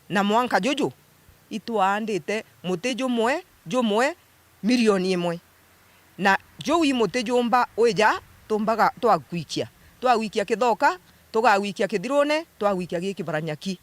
na mwanka juju, itwaandite muti jumwe, jumwe, milioni imwe. Na juu i muti jumba wija, tumbaga twagwikia. Twagwikia Kithoka, tugagwikia Kithirune, twagwikia giki Baranyaki.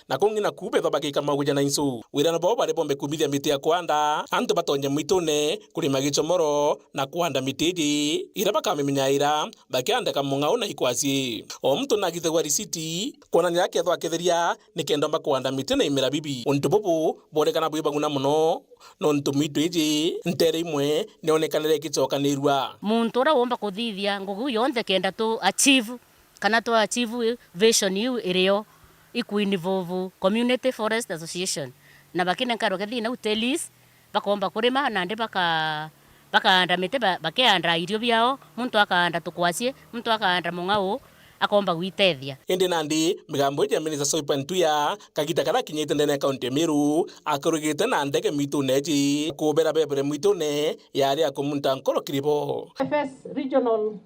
Na kungi naku bethwa bagika mauguja na insu. Wirano bwao bari bombe kumithia miti ya kwanda, antu batonye mwitune, kurima gicomoro, na kwanda miti iji, ira bakamimenyaira, bakiandika mung'ao na ikwasi. O muntu nagithagwa risiti, kwonania akethwa akitheria, nikenda omba kwanda miti na imera bibi. Untu bubu bwonekana bwi bang'una mono, nontu mitu iji ntere imwe nionekanire igicokanirua. Muntu uria womba kuthithia ngugi iu yonthe kenda tu achieve, kana tu achieve vision iu irio, iku involve Community Forest Association. Na bakinenkarwa kethina u telis, Bakoomba kurima, nandi baka-, bakaanda miti, ba-, bakeandaa irio biao, muntu akaanda tukwacie, muntu akaanda mung'au, akoomba gwitethia. Indi nandi migambo iji ya Minister Soipan Tuya, kagita karia akinyite ndene ya kaunti ya Meru, akurugite na ndege mwitune iji, kubera bebere mwitune, yari ya kumunta nkoro kiri bo. F S Regional,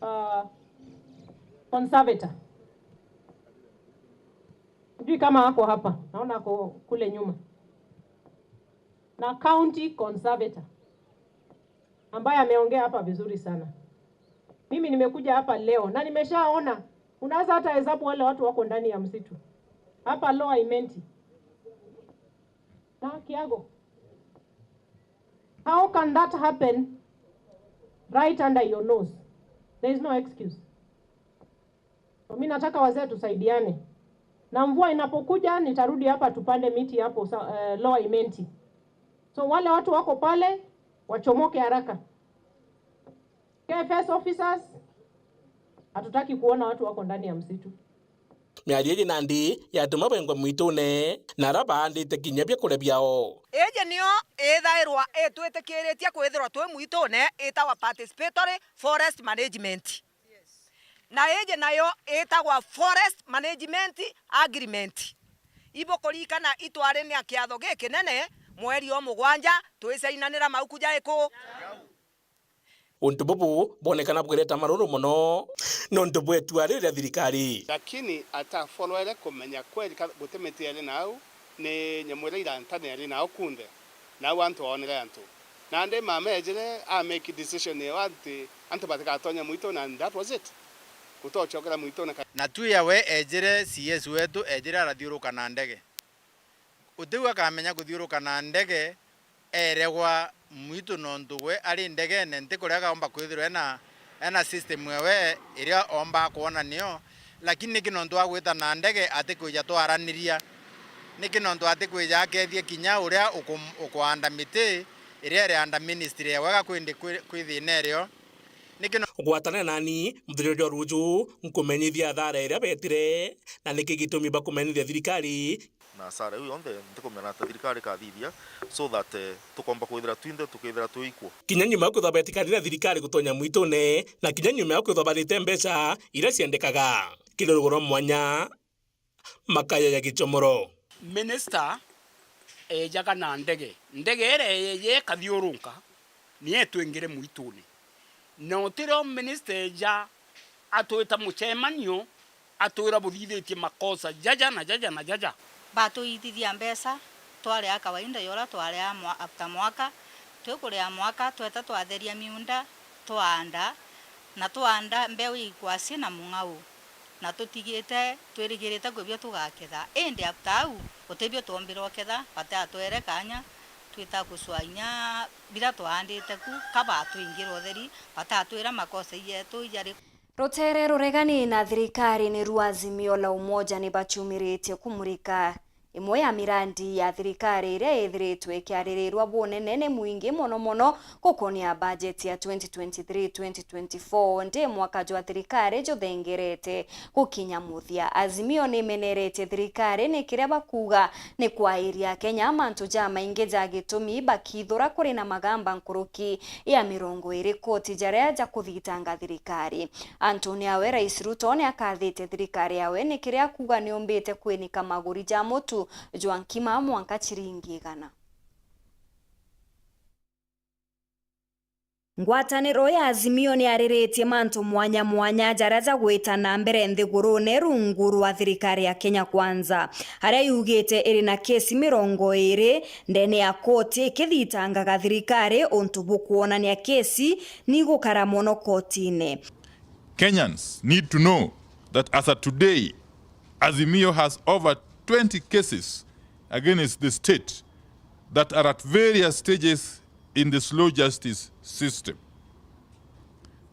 uh, Conservator. Sijui kama ako hapa, naona ako kule nyuma. Na County Conservator, ambaye ameongea hapa vizuri sana. Mimi nimekuja hapa leo na nimeshaona, unaweza hata hesabu wale watu wako ndani ya msitu. Hapa Lower Imenti. Na Kiago. How can that happen right under your nose? There is no excuse. So, mi nataka wazee tusaidiane. Na mvua inapokuja, nitarudi hapa tupande miti hapo sa-, eh, Lower Imenti. So, wale watu wako pale, wachomoke haraka. K F S officers, hatutaki kuona watu wako ndani ya msitu. Miario iji nandi yatuma bengwa mwitune, na aria baandite kinya biakuria biao. Iji nio ithairwa itwitikiritie kwithirwa twi mwitune, itawa participatory forest management. Na iji nayo itagwa forest management agreement. Ibukuririkana itwari na kiatho gikinene mweri o mugwanja, twicainanira mauku jaiku? Untu bubu bwonekana bwireta maruru mono nontu bwa itua riu ria thirikari. Lakini atafolloere kumenya kweli ka-, guti miti iri nau, ni nyamu iria irantane iri nau kunthe, nau antu oonere antu. Nandi mama ejire a make decision iyo ati antu batigatonya mwitune, and that was it. Gutocokera mwitune ka- Na Tuya we ejire, C S wetu ejire arathiuruka na ndege. Utiu akamenya kuthiuruka na ndege eregwa mwitu nontu we ari ndegene, nti kuria agaomba kwithirwa ena, ena system ewe iria oomba kwona nio, lakini niki nontu agwita na ndege atikwija twaraniria? Niki nontu atikwija akethie kinya uria ukum-, ukwaanda miti iria iri under ministry ewe gakwindi kwi, kwi thina irio? Niki no- Gwatanira nani muthenya jwa ruju, nkumenyithia athara iria betire, na niki gitumi bakumenyithia thirikari. Na hasara iu yonthe ntikumenya ati thirikari ikathithia so that, eh, tukomba kwithira twinthe tukithira twi equal. Kinya nyuma ya kwithwa betikanire na thirikari gutonya mwitune, na kinya nyuma ya kwithwa barite mbeca iria ciendekaga, kiri rugo rwa mwanya, makaya ya gichomoro. Minister ejaga na ndege, ndege iria yeje ikathiurunka, ni etwingire mwitune. Na utirio minister eja atwita mucemanio, atwira buthithitie makosa jaja na jaja na jaja. Batuitithia mbeca, twaria kawaida ya uria twaria mwa-, after mwaka, twikuria mwaka, tweta twatheria miunda, twaanda, na twaanda mbeu ikwasi na mung'au, na tutigite, twirigirite kwibio tugaketha. Indi after au, gutibio twombirwe ketha, batatwere kanya, twita kucwainya biria twaandite ku, ka batwingira utheri, batatwira makosa yetu jari. Rutere ruregani na thirikari niru Azimio la Umoja ni bachumiritie kumurika imwe ya mirandi ya thirikari iria ithiritwe ikiaririrwa bunene ni mwingi mono mono gukonia bajeti ya twenty twenty-three twenty twenty-four, ndi mwaka jwa thirikari juthengerete gukinya muthia. Azimio ni imeneretie thirikari ni kiria bakuuga ni kwairia Akenya mantu jamaingi ja gitumi bakithura kuri na magamba nkuruki ya mirongo iri koti jaria ja kuthitanga thirikari. Antu ni awe Rais Ruto ni akathite thirikari yawe ni kiria akuuga ni umbite kwinika maguri ja mutu jwa nkima mwanka chiringi igana. Ngwataniro ya Azimio ni yariritie mantu mwanya mwanya jaria jagwita na mbere nthigurune rungu rwa thirikari ya Kenya Kwanza, aria yugite iri na kesi mirongo iri ndene ya koti ikithitangaga thirikari, untu bukwonania kesi ni igukara mono kotine. Kenyans need to know that as at today, Azimio has over twenty cases against the state that are at various stages in the slow justice system.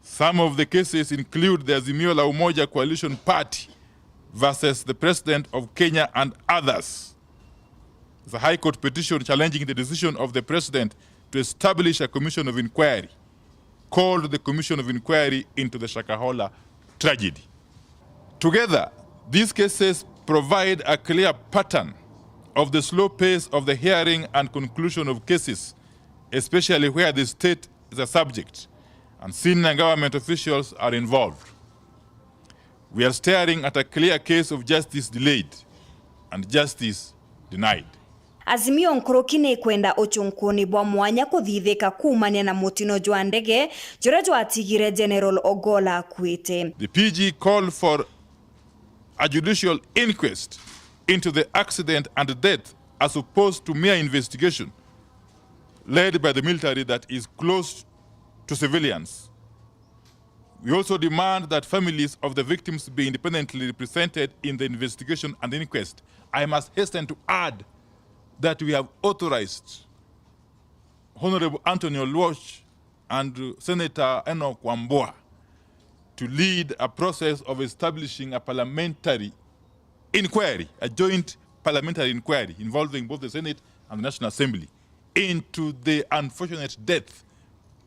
Some of the cases include the Azimio la Umoja Coalition Party versus the President of Kenya and others. The High Court petition challenging the decision of the President to establish a commission of inquiry, called the Commission of Inquiry into the Shakahola tragedy. Together, these cases provide a clear pattern of the slow pace of the hearing and conclusion of cases especially where the state is a subject and senior government officials are involved. We are staring at a clear case of justice delayed and justice denied. Azimio nkuruki ni kwenda uchunkuni bwa mwanya kuthithika kuumania na mutino jwa ndege juria jwatigire General Ogola akuite. The P G called for a judicial inquest into the accident and death as opposed to mere investigation led by the military that is close to civilians. We also demand that families of the victims be independently represented in the investigation and inquest. I must hasten to add that we have authorized Honorable Anthony Oluoch and Senator Enoch Wambua to lead a process of establishing a parliamentary inquiry, a joint parliamentary inquiry involving both the Senate and the National Assembly into the unfortunate death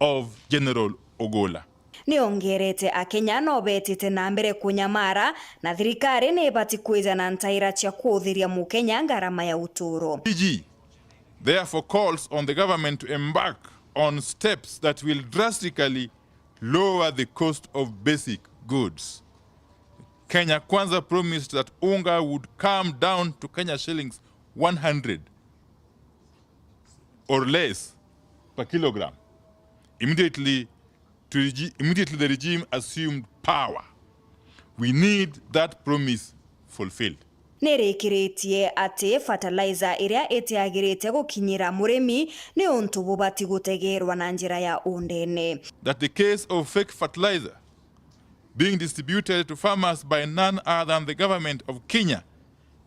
of General Ogola. Niongerete Akenya no betite na mbere kunyamara, na thirikari ni ibati kwija na ntaira cia kuuthiria Mukenya ngarama ya uturo. P G therefore calls on the government to embark on steps that will drastically lower the cost of basic goods. Kenya Kwanza promised that unga would come down to Kenya shillings one hundred or less per kilogram immediately to regi-, immediately the regime assumed power. We need that promise fulfilled. Nirikiritie ati fertilizer iria itiagirite gukinyira murimi ni untu bubati gutegerwa na njira ya undene. That the case of fake fertilizer being distributed to farmers by none other than the government of Kenya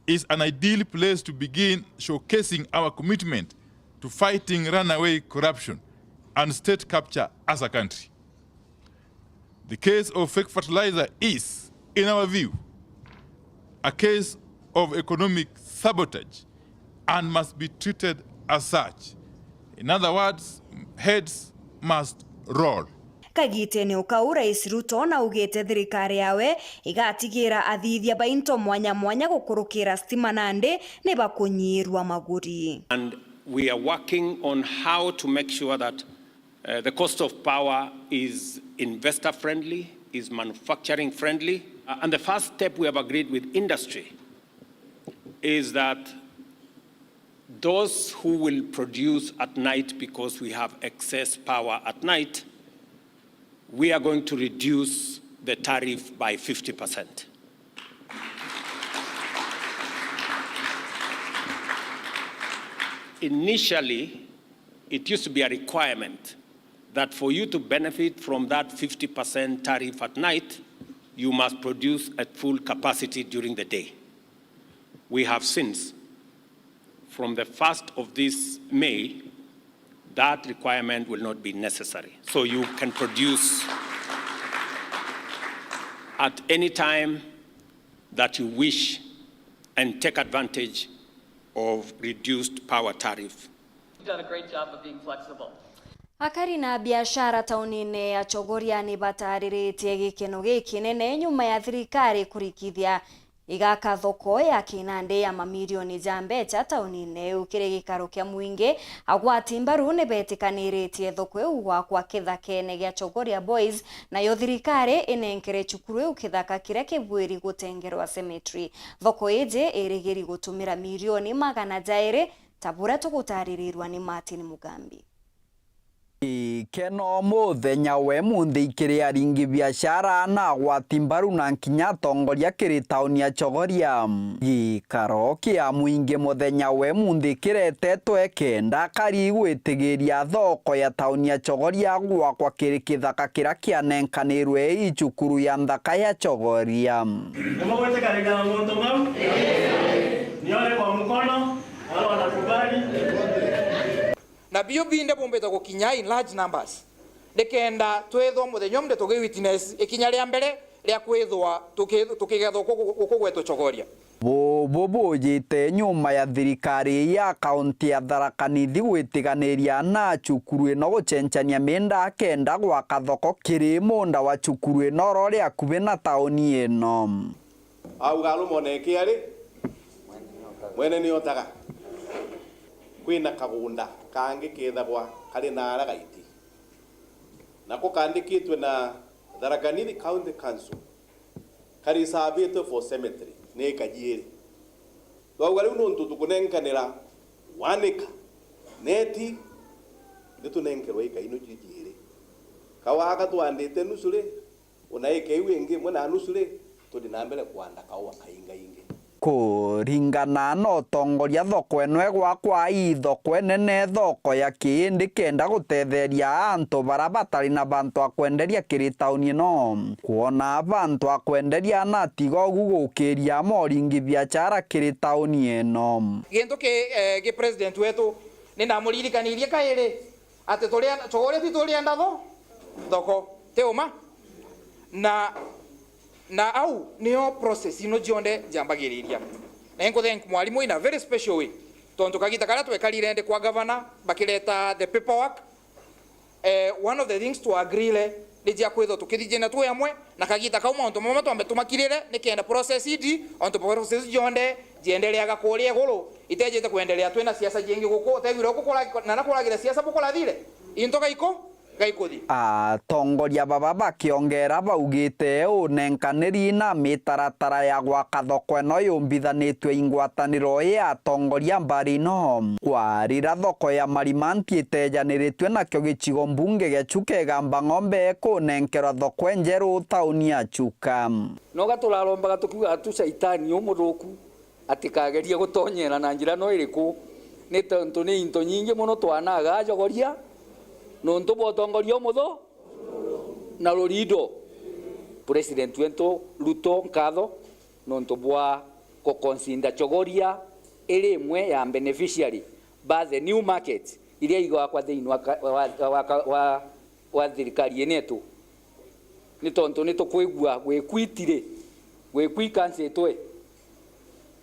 is an ideal place to begin showcasing our commitment to fighting runaway corruption and state capture as a country. The case of fake fertilizer is, in our view, a case of economic sabotage and must be treated as such. In other words, heads must roll. Kagitene o kau, Rais Ruto naugite thirikari yawe igatigira athithia ba into mwanya mwanya gukurukira stima nandi ni bakunyiirua maguri. And we are working on how to make sure that, uh, the cost of power is investor friendly, is manufacturing friendly. Uh, and the first step we have agreed with industry is that those who will produce at night, because we have excess power at night, we are going to reduce the tariff by fifty percent. Initially, it used to be a requirement that for you to benefit from that fifty percent tariff at night, you must produce at full capacity during the day. We have since, from the first of this May, that requirement will not be necessary. So you can produce at any time that you wish and take advantage of reduced power tariff. You've done a great job of being flexible. Akari na biashara taunine ya Chogoria ni batariritie gikeno gikinene nyuma ya thirikari kurikithia igaka thoko ya kinandi ya mamirioni ja mbecha taunine iu. Kiri gikaro kia mwingi, agwati mbaru ni betikaniritie thoko iu gwakwa kithakene gia Chogoria Boys, nayo thirikari inenkere cukuru iu kithaka kiria kibwiri gutengerwa cemetery. Thoko iji irigiri gutumira mirioni magana jairi, ta buria tugutaririrwa ni Martin Mugambi. Gikeno muthenya wa imunthi kiri aringi biashara na agwati mbaru na nkinya atongoria kiri tauni ya Chogoria. Gikaro kia mwingi muthenya wa imunthi kiretetwe kenda akari gwitigiria thoko ya tauni ya Chogoria gwakwa kiri kithaka kiria kianenkanirwe i cukuru ya nthaka ya Chogoria. Nimugwitikanira na muntu mau? Nione kwa mkono, wale wanakubali. Na biu binde bumbite gukinya in large numbers, nikenda twithwa muthenya umwe tugi witness ikinya ria mbere ria kwithwa tuki-, tukigethwa guku, guku gwetu Chogoria. Bubu bujite nyuma ya thirikari ya kaunti ya Tharaka Nithi gwitiganiria na cukuru ino gucenchania minda kenda gwaka thoko kiri munda wa cukuru ino uria uri akubi na tauni ino. Auga arumone kiari, mwene ni otaga. Kwina kagunda kangi kethagwa ari na ara gaiti. Nako kaandikitwe na Tharaka Nithi County Council, karisavitwe for cemetery ni eka jiiri. Twauga riu nuntu tukunenkanira one acre, neti nitunenkerwe eka ino ji jiiri. Kawaka twandite nusu ri, una eka iu ingi imwe na nusu ri, tuthi na mbere kwanda kaua kaingaingi. Kuringana na utongoria, thoko ino igwakwa ii thoko inene, thoko ya kiindi, kenda gutetheria antu bara batari na bantu a kwenderia kiri tauni ino kwona bantu a kwenderia, na tiga ugu gukiria moringi biachara kiri tauni ino. Gintu ki, eh, ki president wetu, ni ndamuririkanirie kairi ati turia, turia ti turienda tho-, thoko, ti uma? Na, na au nio process ino cionthe njambagiriria. Na inkuthenk mwarimu in a very special way, tontu kagita karia twekarire ndi kwa gavana, bakireta the paperwork, eh, one of the things twaagreele ni cia kwithwa tukithithania twi amwe, na kagita kau mauntu mamwe twambe tumakirire, nikenda process idi, ontu process cionthe ciendeleaga kuria iguru, itejite kwendelea twina siasa jingi guku, utethire ukukura, na nakuragira siasa bukurathire, into gaiko, gaikuthi. Atongoria baba bakiongera baugite unenkaniri na mitaratara ya gwaka thoko ino yumbithanitue i ngwataniro ya atongoria mbari ino, kwarira thoko ya Marimanti itejaniritue nakio gicigo mbunge gia Chuka Igamba Ng'ombe kunenkerwa thoko injeru tauni ya Chuka. Noga turarombaga tukiuga tu Shaitani umuthuku atikagerie gutonyera na njira no iriku, ni tontu ni into nyingi mono twanaga ajogoria nontu bwa utongoria umuthu na rurindo. President wentu Ruto nkatho nontu bwa guconsider Chogoria iri imwe ya beneficiary ba the new market iria igwakwa thiini wa ka-, wa, wa, wa, wa, wa thirikari ino yetu, ni tontu ni tukwigua gwikwitire, gwikwi kansitwe,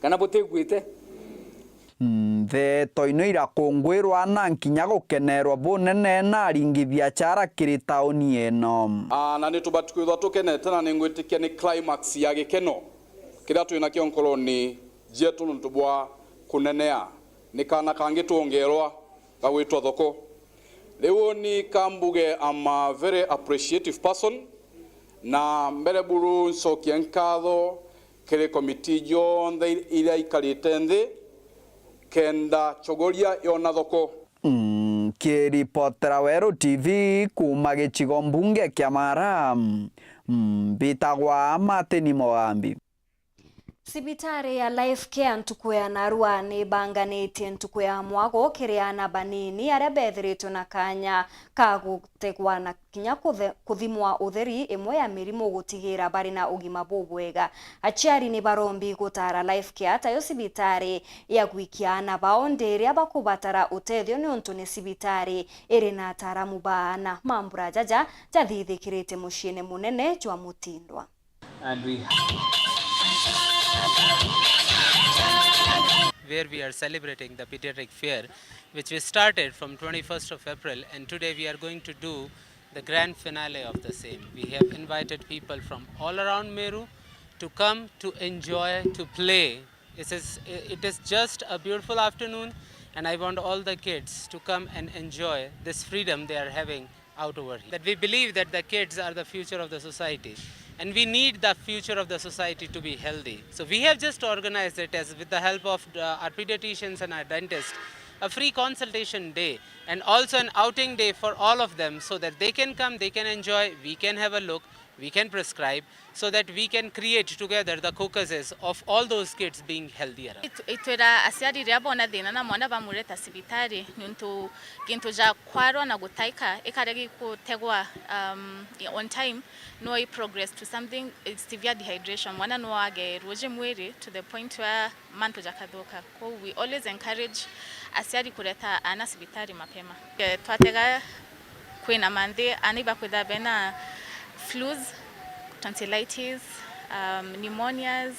kana butiguite? Ntheto ino irakungwirwa na nkinya gukenerwa bunene na aringi biachara kiri tauni ino. Aa, na ni tubati kwithwa tukenete, na ni ngwitikia ni climax ya gikeno kiria twinakio nkoroni jietu nontu bwa kunenea ni kaana kangi twongerwa ga gwitwa thoko. Riu uni kambuge, I'm a very appreciative person, na mbere buru ncokie nkatho kiri komiti jonthe iria ikarite nthi kenda Chogoria yona thoko. Nkiripotera Weru T V kuuma gicigo mbunge kia Mara, mbitagwa Martin Mogambi. Cibitari ya Life Care ntuku ya narua ni ibanganitie ntuku ya mwago kiri aana banini aria bethiritwe na kanya ka gutegwa na kinya kuthe-, kuthimwa utheri imwe ya mirimu gutigira bari na ugima bubwega. Aciari ni barombi gutara Life Care tayo cibitari ya gwikia aana bao ndi iria bakubatara utethio niuntu ni cibitari iri na ataaramu ba aana. Mambura jaja jathithikirite muciine munene jwa Mutindwa. And we where we are celebrating the pediatric fair, which we started from twenty-first of April, and today we are going to do the grand finale of the same. We have invited people from all around Meru to come to enjoy, to play. It is, it is just a beautiful afternoon, and I want all the kids to come and enjoy this freedom they are having out over here. That we believe that the kids are the future of the society, and we need the future of the society to be healthy. So we have just organized it as, with the help of the, our pediatricians and our dentists, a free consultation day and also an outing day for all of them, so that they can come, they can enjoy, we can have a look, we can prescribe, so that we can create together the caucuses of all those kids being healthier. It-, itwira aciari riria bona thina na mwana bamureta cibitari, niuntu gintu ja kwarwa na gutaika ikaregi gutegwa, um, on time, no i progress to something, eh, severe dehydration. Mwana no age ruuji mwiri to the point where mantu jakathuka. Kou we always encourage aciari kureta aana cibitari mapema. Eh, twatega kwina manthi, aana ibakwitha bena flus, tonsillitis, um, pneumonias,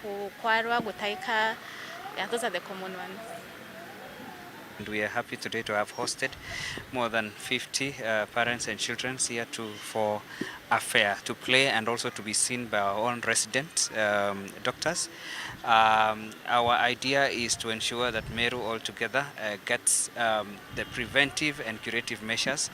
ku-, kwarwa, gutaika, yeah, those are the common ones. And we are happy today to have hosted more than fifty uh, parents and children here to for a fair to play and also to be seen by our own resident um, doctors. Um, our idea is to ensure that Meru altogether uh, gets um, the preventive and curative measures.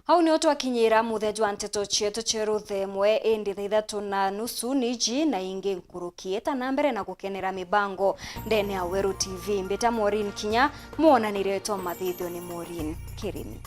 Au nio twakinyira muthia jwa nteto cietu cia ruthemwe, indi thaa ithatu na nusu niji na ingi nkuruki. Eta na mbere na gukenera mibango ndene ya Weru T V. Mbita Maureen Kinya, mwonanirie twa mathithio ni Maureen Kirimi.